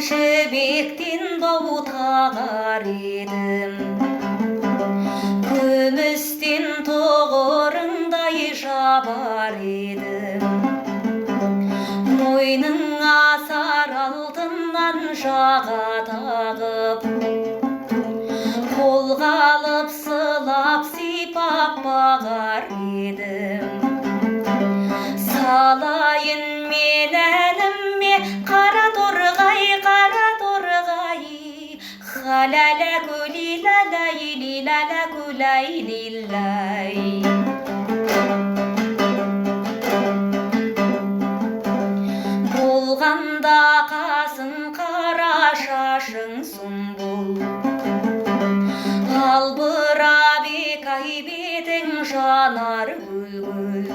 Жібектен бау тағар едім, күмістен тұғырыңдай жабар едім. Мойныңа сары алтыннан жаға тағып, қолға алып сылап сипап бағар едім. Салайын мен әніме қара торғай, қара торғай, халала кули лалай ли лала кулай лилай. Болғанда қасың қара, шашың сұмбұл, албырап екі ай бетің жанар гүл-гүл.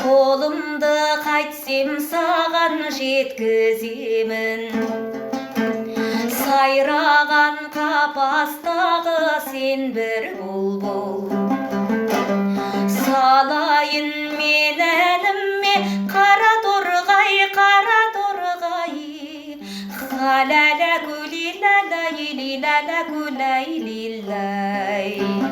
Қолымды қайтсем саған жеткіземін, сайраған қапастағы сен бір бұлбұл. Салайын мен әніме қара торғай, қара торғай, халала кули лалай ли лала кулай лилай.